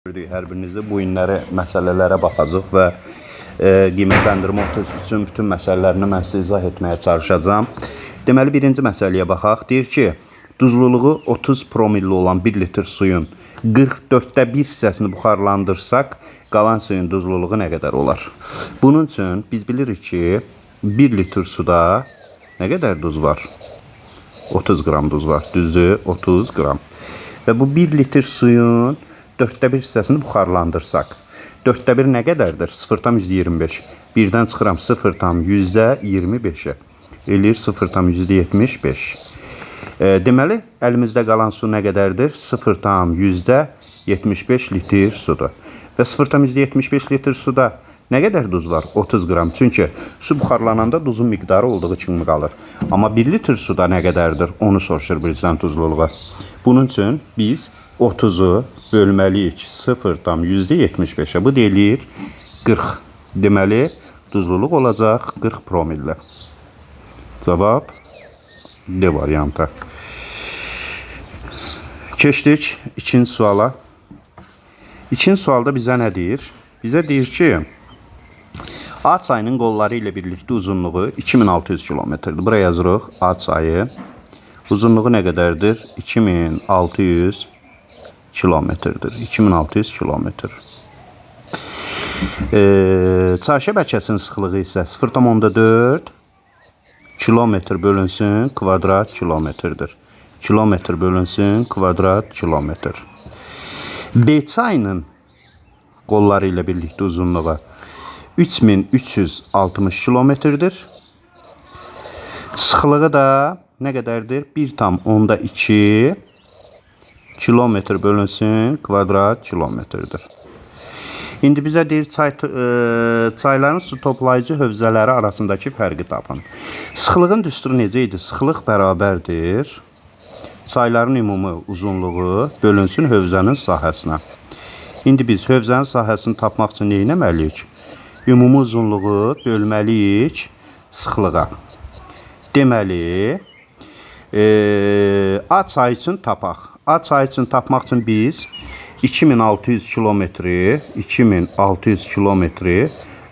Gördük hər birinizi. Bu günləri məsələlərə baxacağıq və qiymətləndirmə üçün bütün məsələlərini mən sizə izah etməyə çalışacağam. Deməli, birinci məsələyə baxaq. Deyir ki, duzluluğu 30 promilli olan 1 litr suyun 44-də 1 hissəsini buxarlandırsaq, qalan suyun duzluluğu nə qədər olar? Bunun üçün biz bilirik ki, 1 litr suda nə qədər duz var? 30 qram duz var. Düzdür? 30 qram. Və bu 1 litr suyun 4-də 1 hissəsini buxarlandırsaq, 4-də 1 nə qədərdir? 0,25. Birdən çıxıram 0,25-ə. Eləyir 0,75. Deməli, əlimizdə qalan su nə qədərdir? 0,75 litr sudur. Və 0,75 litr suda nə qədər duz var? 30 qram. Çünki su buxarlananda duzun miqdarı olduğu kimi qalır. Amma 1 litr suda nə qədərdir? Onu soruşur bizdən duzluluğa. Bunun üçün biz 30-u bölməliyik 0,75-ə. Bu da eləyir 40. Deməli, duzluluq olacaq 40 promillə. Cavab D variantı. Keçdik ikinci suala. İkinci sualda bizə nə deyir? Bizə deyir ki, A çayının qolları ilə birlikdə uzunluğu 2600 kilometrdir. Buraya yazırıq A çayı. Uzunluğu nə qədərdir? 2600 kilometrdir. 2600 kilometr. Çay şəbəkəsinin sıxlığı isə 0,4 kilometr bölünsün kvadrat kilometrdir. Kilometr bölünsün kvadrat kilometr. B çayının qolları ilə birlikdə uzunluğu 3360 kilometrdir. Sıxlığı da nə qədərdir? 1,2 kilometr bölünsün kvadrat kilometrdir. İndi bizə deyir çayların su toplayıcı hövzələri arasındakı fərqi tapın. Sıxlığın düsturu necə idi? Sıxlıq bərabərdir çayların ümumi uzunluğu bölünsün hövzənin sahəsinə. İndi biz hövzənin sahəsini tapmaq üçün nə etməliyik? Ümumi uzunluğu bölməliyik sıxlığa. Deməli, A çayı üçün tapaq. A çayı üçün tapmaq üçün biz 2600 kilometri 2600 kilometri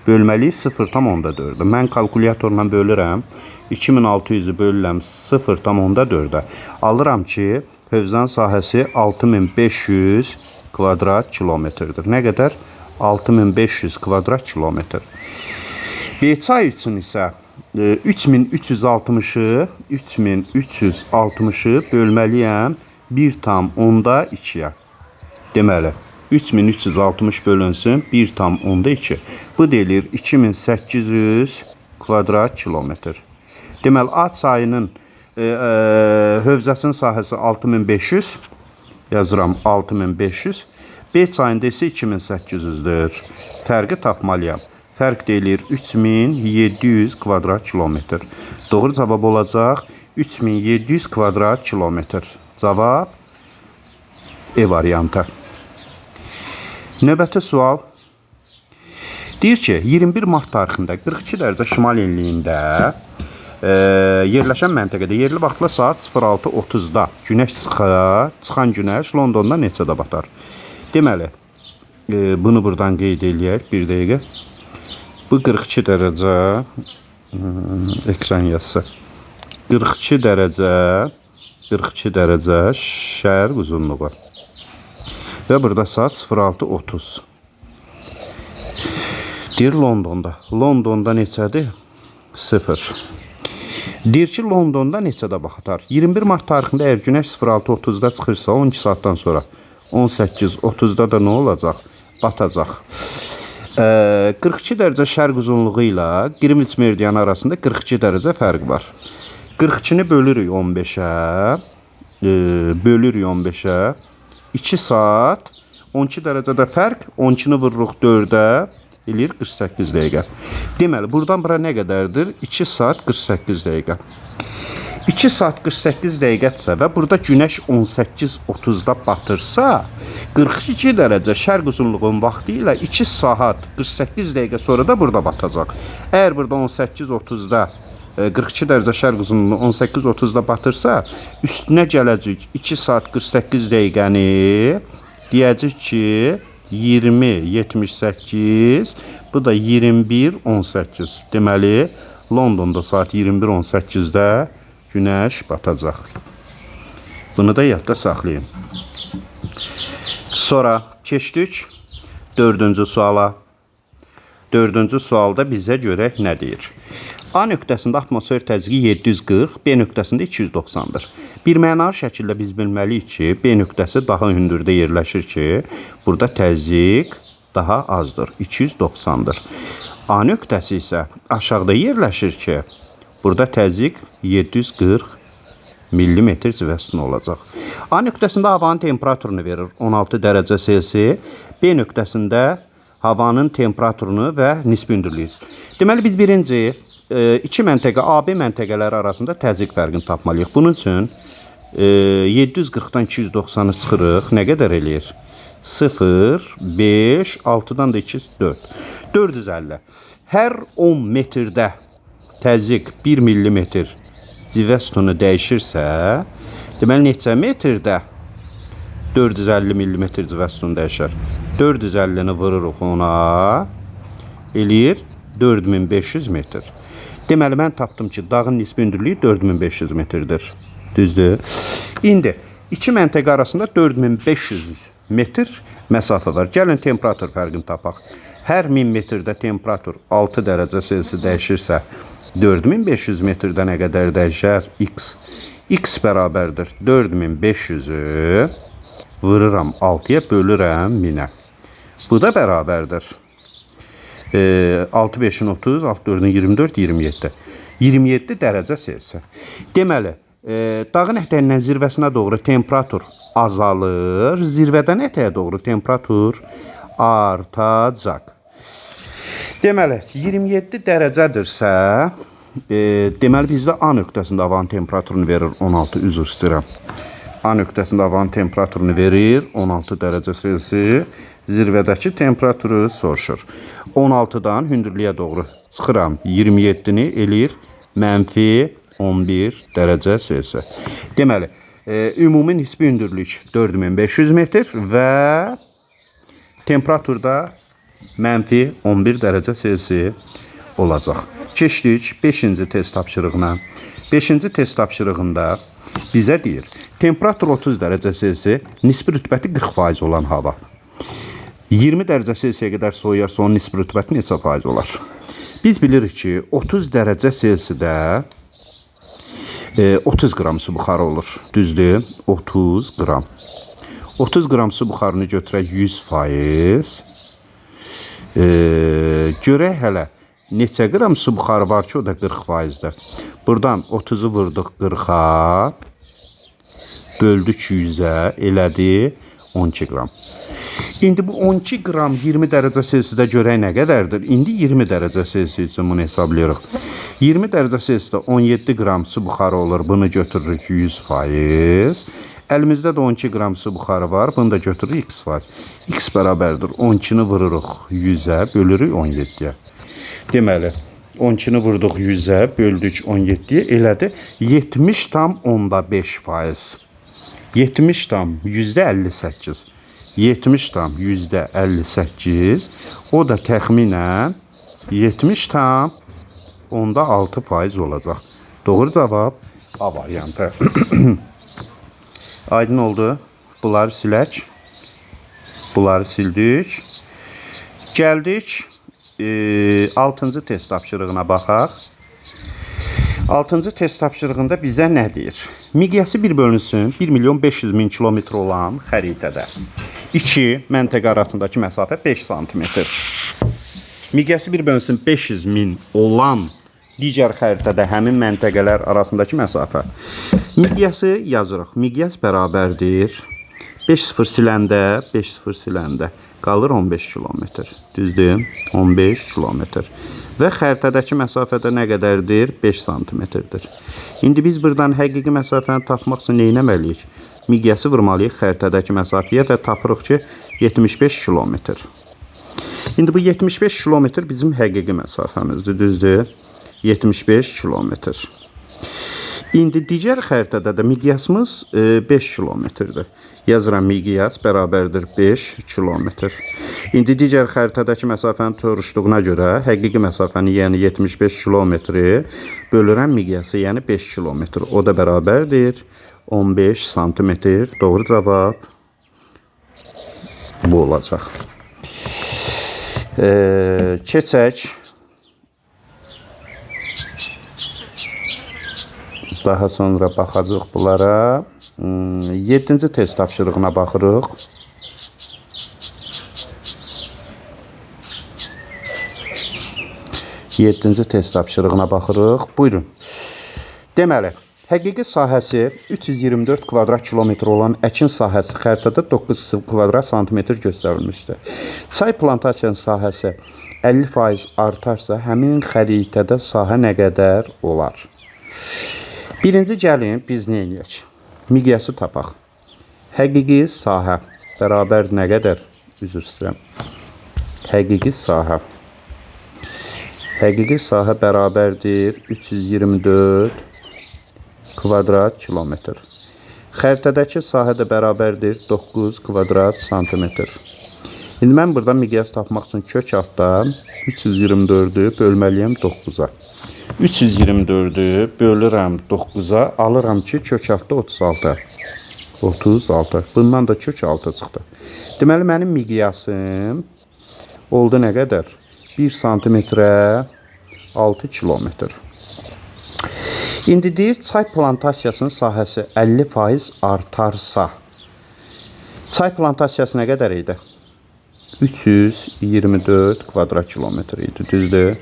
bölməliyik 0,4-ə. Mən kalkulyatorla bölürəm. 2600-ü bölürəm 0,4-ə. Alıram ki, hövzənin sahəsi 6500 kvadrat kilometrdir. Nə qədər? 6500 kvadrat kilometr. B çay üçün isə 3360-ı 3360-ı bölməliyəm 1,2-yə. Deməli, 3360 bölünsün 1,2. Bu da eləyir 2800 kvadrat kilometr. Deməli, A çayının hövzəsinin sahəsi 6500. Yazıram 6500. B çayında isə 2800-dür. Fərqi tapmalıyam. Fərq də eləyir 3700 kvadrat kilometr. Doğru cavab olacaq 3700 kvadrat kilometr. Cavab E variantı. Növbəti sual. Deyir ki, 21 mart tarixində 42 dərəcə şimal enliyində yerləşən məntəqədə yerli vaxtla saat 06:30-da günəş çıxan günəş Londonda neçədə batar? Deməli, bunu buradan qeyd eləyək bir dəqiqə. Bu 42 dərəcə ekran yazısı. 42 dərəcə 42 dərəcə şərq uzunluğu. Və burada saat 06:30. Deyir Londonda. Londonda neçədir? 0. Deyir ki, Londonda neçədə batar? 21 mart tarixində əgər günəş 06:30-da çıxırsa, 12 saatdan sonra 18:30-da da nə olacaq? Batacaq. 42 dərəcə şərq uzunluğu ilə Greenwich meridianı arasında 42 dərəcə fərq var. 42-ni bölürük 15-ə. Bölürük 15-ə. 2 saat 12 dərəcədə fərq, 12-ni vururuq 4-ə, eləyir 48 dəqiqə. Deməli, buradan bura nə qədərdir? 2 saat 48 dəqiqə. 2 saat 48 dəqiqədirsə və burada günəş 18:30-da batırsa, 42 dərəcə şərq uzunluğunun vaxtı ilə 2 saat 48 dəqiqə sonra da burada batacaq. Əgər burada 18:30-da 42 dərəcə şərq uzunluğu 18:30-da batırsa, üstünə gələcək 2 saat 48 dəqiqəni deyəcək ki, 20:78, bu da 21:18. Deməli, Londonda saat 21:18-də günəş batacaq. Bunu da yadda saxlayın. Sonra keçdik dördüncü suala. Dördüncü sualda bizə görək nə deyir? A nöqtəsində atmosfer təzyiqi 740, B nöqtəsində 290-dır. Bir mənalı şəkildə biz bilməliyik ki, B nöqtəsi daha hündürdə yerləşir ki, burada təzyiq daha azdır, 290-dır. A nöqtəsi isə aşağıda yerləşir ki, burada təzyiq 740 millimetr civə sütunu olacaq. A nöqtəsində havanın temperaturunu verir 16 dərəcə Selsi, B nöqtəsində havanın temperaturunu və nisbi hündürlüyü. Deməli, biz birinci iki məntəqə, AB məntəqələri arasında təzyiq fərqini tapmalıyıq. Bunun üçün 740-dan 290-ı çıxırıq. Nə qədər eləyir? 0, 5, 6-dan da 2, 4. 450. Hər 10 metrdə təzyiq 1 millimetr civə sütunu dəyişirsə, deməli, neçə metrdə 450 millimetr civə sütunu dəyişər? 450-ni vururuq ona, eləyir 4500 metr. Deməli, mən tapdım ki, dağın nisbi hündürlüyü 4500 metrdir. Düzdür? İndi, iki məntəqə arasında 4500 metr məsafə var. Gəlin, temperatur fərqini tapaq. Hər 1000 metrdə temperatur 6 dərəcə Selsi dəyişirsə, 4500 metrdə nə qədər dəyişər? X. X bərabərdir 4500-ü vururam 6-ya, bölürəm 1000-ə. Bu da bərabərdir. 6 5-in 30, 6 4-ün 24, 27. 27 dərəcə Selsi. Deməli, dağın ətəyindən zirvəsinə doğru temperatur azalır, zirvədən ətəyə doğru temperatur artacaq. Deməli, 27 dərəcədirsə, deməli, bizdə A nöqtəsində havanın temperaturunu verir 16, üzr istəyirəm. A nöqtəsində havanın temperaturunu verir 16 dərəcə Selsi, zirvədəki temperaturu soruşur. 16-dan hündürlüyə doğru çıxıram, 27-ni eləyir mənfi 11 dərəcə Selsi. Deməli, ümumi nisbi hündürlük 4500 metr və temperaturda mənfi 11 dərəcə Selsi olacaq. Keçdik 5-ci test tapşırığına. 5-ci test tapşırığında bizə deyir, temperatur 30 dərəcə Selsi, nisbi rütubəti 40% olan hava. 20 dərəcə Selsiyə qədər soyuyarsa, onun nisbi rütubəti neçə faiz olar? Biz bilirik ki, 30 dərəcə Selsidə 30 qram su buxarı olur. Düzdür? 30 qram. 30 qram su buxarını götürək 100%. Görək hələ neçə qram su buxarı var ki, o da 40%-dir. Buradan 30-u vurduq 40-a, böldük 100-ə, elədi 12 qram. İndi bu 12 qram 20 dərəcə Selsidə görək nə qədərdir? İndi 20 dərəcə Selsi üçün bunu hesablayırıq. 20 dərəcə Selsidə 17 qram su buxarı olur. Bunu götürürük 100%. Əlimizdə də 12 qram su buxarı var. Bunu da götürürük x faiz. X bərabərdir. 12-ni vururuq 100-ə, bölürük 17-yə. Deməli, 12-ni vurduq 100-ə, böldük 17-yə, elədi 70,5 faiz. 70,58. 70,58. O da təxminən 70,6 faiz olacaq. Doğru cavab A variantı. Aydın oldu. Bunları silək. Bunları sildik. Gəldik 6-cı test tapşırığına baxaq. 6-cı test tapşırığında bizə nə deyir? Miqyası 1 bölünsün 1 milyon 500 min kilometr olan xəritədə 2 məntəqə arasındakı məsafə 5 santimetr. Miqyası 1 bölünsün 500 min olan digər xəritədə həmin məntəqələr arasındakı məsafə. Miqyası yazırıq. Miqyas bərabərdir. 5 0 siləndə, 5 0 siləndə qalır 15 kilometr. Düzdür? 15 kilometr. Və xəritədəki məsafədə nə qədərdir? 5 santimetrdir. İndi biz buradan həqiqi məsafəni tapmaq üçün nə etməliyik? Miqyası vurmalıyıq xəritədəki məsafəyə və tapırıq ki, 75 kilometr. İndi bu 75 kilometr bizim həqiqi məsafəmizdir, düzdür? 75 kilometr. İndi digər xəritədə də miqyasımız 5 kilometrdir. Yazıram miqyas bərabərdir 5 kilometr. İndi digər xəritədəki məsafəni soruşduğuna görə həqiqi məsafəni, yəni 75 kilometri bölürəm miqyası, yəni 5 kilometr. O da bərabərdir 15 santimetr. Doğru cavab bu olacaq. Keçək. Daha sonra baxacaq bunlara. 7-ci test tapşırığına baxırıq. Yeddinci test tapşırığına baxırıq. Buyurun. Deməli, həqiqi sahəsi 324 kvadrat kilometr olan əkin sahəsi xəritədə 9 kvadrat santimetr göstərilmişdir. Çay plantasiyasının sahəsi 50% artarsa, həmin xəritədə sahə nə qədər olar? Birinci gəlin, biz nə eləyək? Miqyası tapaq. Həqiqi sahə bərabər nə qədər? Üzr istəyirəm. Həqiqi sahə. Həqiqi sahə bərabərdir 324 kvadrat kilometr. Xəritədəki sahə də bərabərdir 9 kvadrat santimetr. İndi mən burada miqyas tapmaq üçün kök altda 324-ü bölməliyəm 9-a. 324-ü bölürəm 9-a, alıram ki, kök altda 36. 36. Bundan da kök 6 çıxdı. Deməli, mənim miqyasım oldu nə qədər? 1 santimetrə 6 kilometr. İndi deyir, çay plantasiyasının sahəsi 50% artarsa, çay plantasiyası nə qədər idi? 324 kvadrat kilometr idi, düzdür?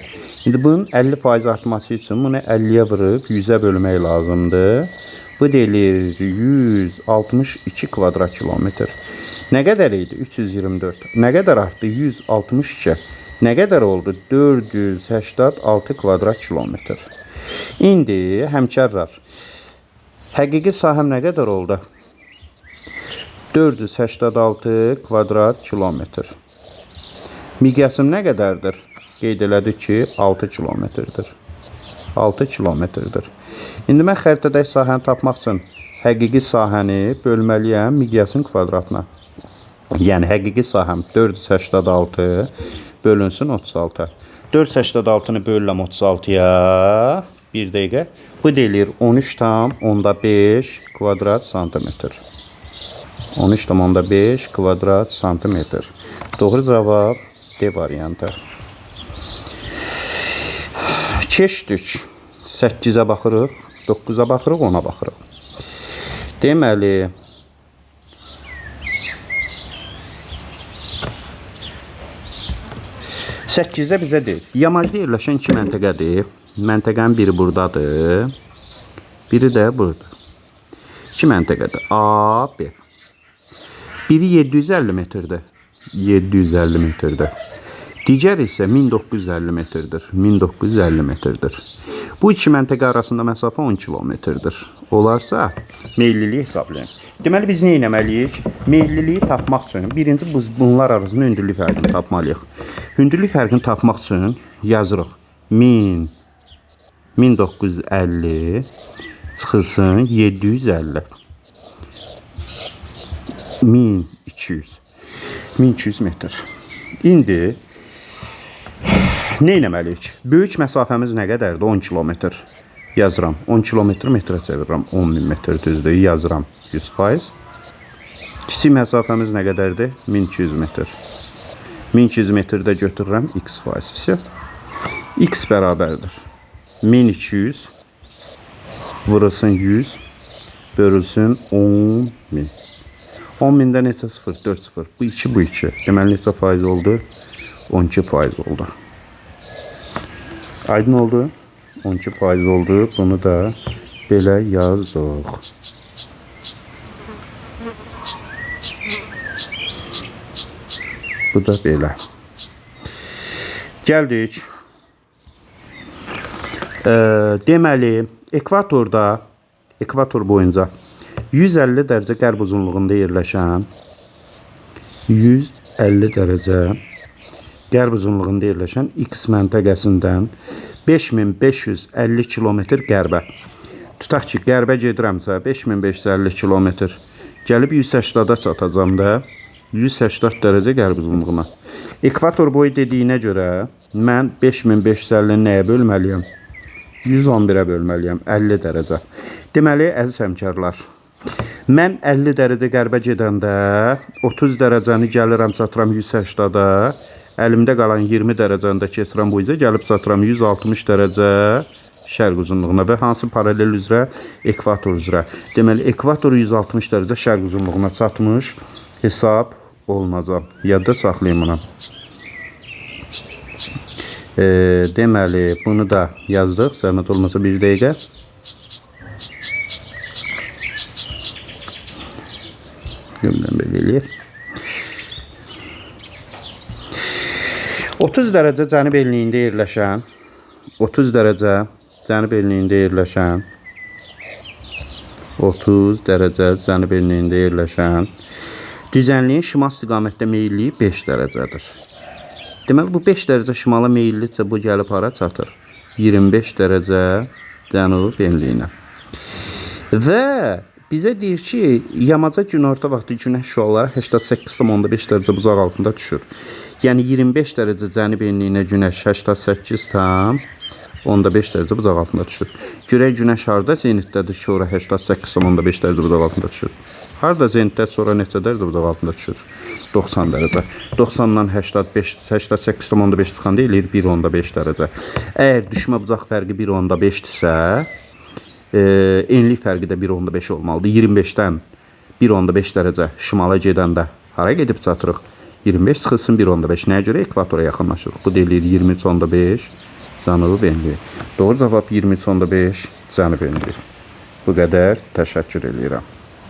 İndi bunun 50% artması üçün bunu 50-yə vurub 100-ə bölmək lazımdır. Bu deyilir 162 kvadrat kilometr. Nə qədər idi? 324. Nə qədər artdı? 162. Nə qədər oldu? 486 kvadrat kilometr. İndi həmkarlar, həqiqi sahəm nə qədər oldu? 486 kvadrat kilometr. Miqyasım nə qədərdir? Qeyd elədik ki, 6 kilometrdir. 6 kilometrdir. İndi mən xəritədəki sahəni tapmaq üçün həqiqi sahəni bölməliyəm miqyasın kvadratına. Yəni həqiqi sahəm 486 bölünsün 36. 486-nı bölürəm 36-ya. Bir dəqiqə. Bu deyilir 13,5 kvadrat santimetr. 13,5 kvadrat santimetr. Doğru cavab D variantı. Keçdik. 8-ə baxırıq, 9-a baxırıq, 10-a baxırıq. Deməli, 8-də bizə deyir, yamacda yerləşən iki məntəqədir. Məntəqənin biri buradadır, biri də burada. İki məntəqədir. A, B. Biri 750 metrdir. 750 metrdir. Digər isə 1950 metrdir. 1950 metrdir. Bu iki məntəqə arasında məsafə 10 kilometrdir. Olarsa meylliliyi hesablayın. Deməli biz nə etməliyik? Meylliliyi tapmaq üçün birinci biz bunlar arasında hündürlük fərqini tapmalıyıq. Hündürlük fərqini tapmaq üçün yazırıq. 1950 çıxılsın 750. 1200. 1200 metr. İndi nə etməliyik? Böyük məsafəmiz nə qədərdir? 10 kilometr. Yazıram. 10 kilometr metrə çevirirəm. 10.000 metr düzdür. Yazıram 100%. Kiçik məsafəmiz nə qədərdir? 1200 metr. 1200 metrdə götürürəm x faiz. X bərabərdir. 1200 vurulsun 100 bölünsün 10.000. 10.000-də neçə sıfır? 4 sıfır. Bu 2, bu 2. Deməli neçə faiz oldu? 12 faiz oldu. Aydın oldu? 12 faiz oldu. Bunu da belə yazdıq. Bu da belə. Gəldik. Deməli, ekvator boyunca 150 dərəcə qərb uzunluğunda yerləşən 150 dərəcə qərb uzunluğunda yerləşən X məntəqəsindən 5550 kilometr qərbə. Tutaq ki, qərbə gedirəmsə 5550 kilometr Gəlib 180-a çatacam da. 180 dərəcə qərb uzunluğuna. Ekvator boyu dediyinə görə mən 5550-ni nəyə bölməliyəm? 111-ə bölməliyəm. 50 dərəcə. Deməli, əziz həmkarlar, mən 50 dərəcə qərbə gedəndə 30 dərəcəni gəlirəm çatıram 180-a. Əlimdə qalan 20 dərəcəni də keçirəm bu üzə, gəlib çatıram 160 dərəcə şərq uzunluğuna və hansı paralel üzrə? Ekvator üzrə. Deməli, ekvator 160 dərəcə şərq uzunluğuna çatmış hesab olunacaq. Yadda saxlayın bunu. Deməli, bunu da yazdıq. Zəhmət olmasa bir dəqiqə. Görürəm belə eləyək. 30 dərəcə cənub enliyində yerləşən 30 dərəcə cənub enliyində yerləşən 30 dərəcə cənub enliyində yerləşən düzənliyin şimal istiqamətdə meyilliyi 5 dərəcədir. Deməli, bu 5 dərəcə şimala meyillidirsə, bu gəlib hara çatır? 25 dərəcə cənub enliyinə. Və bizə deyir ki, yamaca günorta vaxtı günəş şüaları 88,5 dərəcə bucaq altında düşür. Yəni 25 dərəcə cənub enliyinə günəş 88,5 dərəcə bucaq altında düşür. Görək günəş harda zenitdədir ki, ora 88,5 dərəcə bucaq altında düşür. Harda zenitdə sonra neçə dərəcə bucaq altında düşür? 90 dərəcə. 90-dan 85, 88,5 çıxanda eləyir 1,5 dərəcə. Əgər düşmə bucaq fərqi 1,5-dirsə, enlik fərqi də 1,5 olmalıdır. 25-dən 1,5 dərəcə şimala gedəndə hara gedib çatırıq? 25 çıxılsın 1,5. Nəyə görə? Ekvatora yaxınlaşırıq. Bu da eləyir 23,5 cənub enliyi. Doğru cavab 23,5 cənub enliyi. Bu qədər. Təşəkkür eləyirəm.